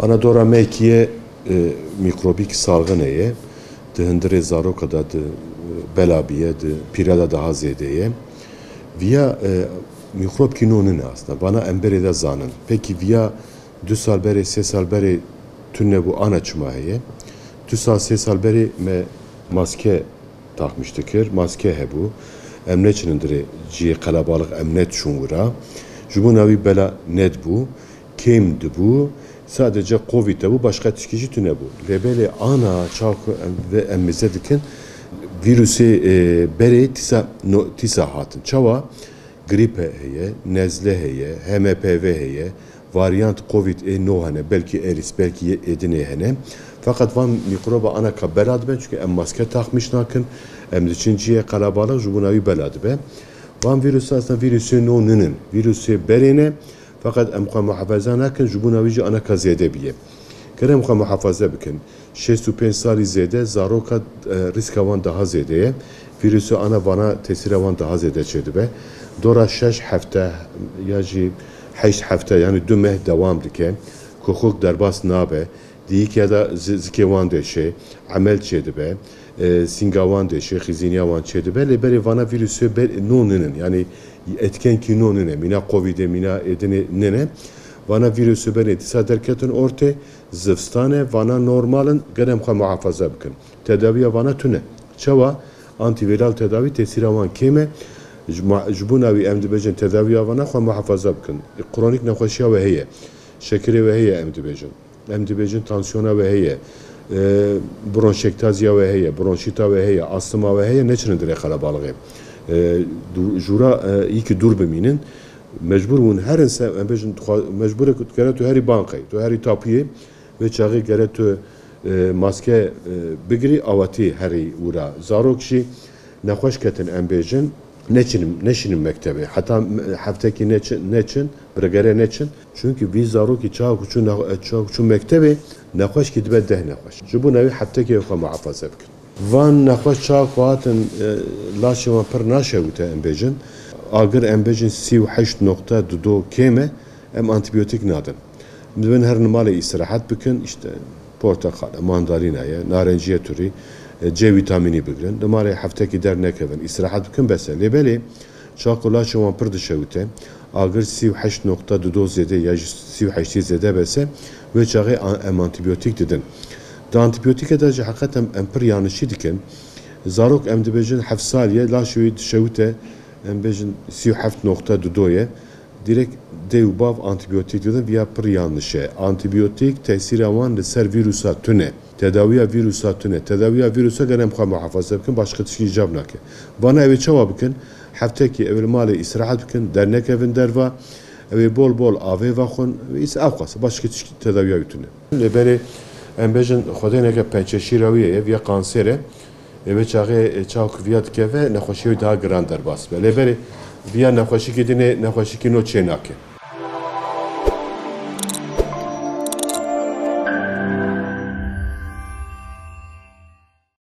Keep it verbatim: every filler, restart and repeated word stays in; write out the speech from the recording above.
Ana dora mekî ye, e, mîkrobîk salxine ye. Di hundirê zaroka de di, e, bela bîye, di pîre de daha zêde ye. Viya, e, mîkrobkî nû nîne aslında. Vana em berê de zanin. Pekî viya du sal berê, sê sal berê tune bû, ana çima heye? Du sal, sê sal berê me maske takmiş dikir, maske hebû. Em neçinin dirê cihê qelebalix, em nediçûn wira. Ji bona wî bela nedibû, kêm dibû. Sadece Covid hebû, başqa tişkî jî tune bû. Lê belê ana çawa ku em, ve em mêze dikin, vîrusê, e, berê tîsa, no, tîsa hatin. Çawa? Grîp heye, nezle heye, H M P V heye, varyant Covid ê nû hene, belkî erîs, belkî yê êdinê hene. Feqet van mîkroba ana ka bela dibe, çunke em maske taxmîş nakin, em diçin cihê qelebalix, ji bona wî bela dibe. Van vîrusa aslında vîrusê nû nînin, vîrusê berê ne, feqet em xwe muhafaza nakin, ji bona wî jî ana ka zêde bîye. Ger em xwe muhafaza bikin, şêst û pênc salî zêde, zaroka, e, rîska wan daha zêde ye. Vîrusa ana vana tesîra wan daha zêde çêdibe. Dora şeş hefte ya jî heşt hefte, yanî du meh dewam dike. Kuxuk derbas nabe. Di yekî ya de zi-, zikê wan deşê, emel çêdibe, e, sînga wan deşê, xîzîniya wan çêdibe. Lê berê vana vîrusê ber-, nû nînin. Yanî etkenkî nû nîne. Mîna Covidê, mîna êdinê nîne. Vana vîrusê berê dîsa derketin ortê. Zivstan e, vana normal in, ger em xwe muhafaza bikin. Tedawiya vana tune. Çawa? Antîvîral tedawî tesîra wan kêm e. Ji ma-, ji bona wî em dibêjin tedawiya vana xwe muhafaza bikin. Kronîk nexweşiya we heye. Şekerê we heye em dibêjin. Em dibêjin tansiyona we heye. E, bronşektaziya we heye, bronşîta we heye, astima we heye, neçinin dirê qelebalixê. E, du-, jûra, e, yî ki dûr bimînin. Mecbûr hûn herin se-, em bêjin, xwe-, mecbûr e ku gere tu herî bankayê, tu herî tapuyê, vê çaxê gere tu, e, maske, e, bigirî, awetî herî wira. Zarok jî nexweş ketin, em bêjin, neçinin, neşinin mektebê. Heta m-, heftekî neçin, neçin, bi gere neçin. Çunkî vî zarokî çawa ku çû nex-, çawa ku çû mektebê, nexweşkî dibe deh nexweş. Ji bona wî heftekê xwe muhafaza bikin. Van nexweş çawa ku hatin, e, laşê wan pir naşewite, em bêjin. Agir, em bêjin, sî û heşt noqte dudo kêm e, em antîbiyotik nadin. Em dibin herin malê îstirahat bikin, işte porteqal e, mandalîna ye, narenciye turî, e, C vîtamînî bigirin. Li malê heftekî dernekevin, îstirahat bikin, bes e. Lê belê, çawa ku laşê wan pir dişewite, agir sî û heşt noqte dudo zêde ya jî sî û heştî zêde bes e, wê çaxê a-, em antîbiyotik didin. Di antîbiyotîke de jî heqet em, em pir yanlişî dikin. Zarok, em dibêjin heft salî ye, laşê wî dişewite, em bêjin sî û heft noqte dudo ye. Direkt dê û bav antîbiyotik didin, viya pir yanlış e. Antîbiyotik tesîra wan li ser vîrusa tune. Tedawiya vîrusa tune. Tedawiya vîrusa gere em xwe muhafaza bikin, başqa tişkî îcab nake. Vana ew ê çawa bikin? Heftekê ew ê li malê îstirahat bikin, dernekevin derva, ew ê bol bol avê vexwin, ew ê îs-, ewqas, başqa tişkî tedawiya wî tune. Lê berê em bêjin, Xwedê neke pençeşîra wî ye, viya kanser e. Ê vê çaxê, e, çawa ku viya dikeve, nexweşiya wî daha giran derbas be. Lê berê viya nexweşikî dinê, nexweşikî nû çê nake.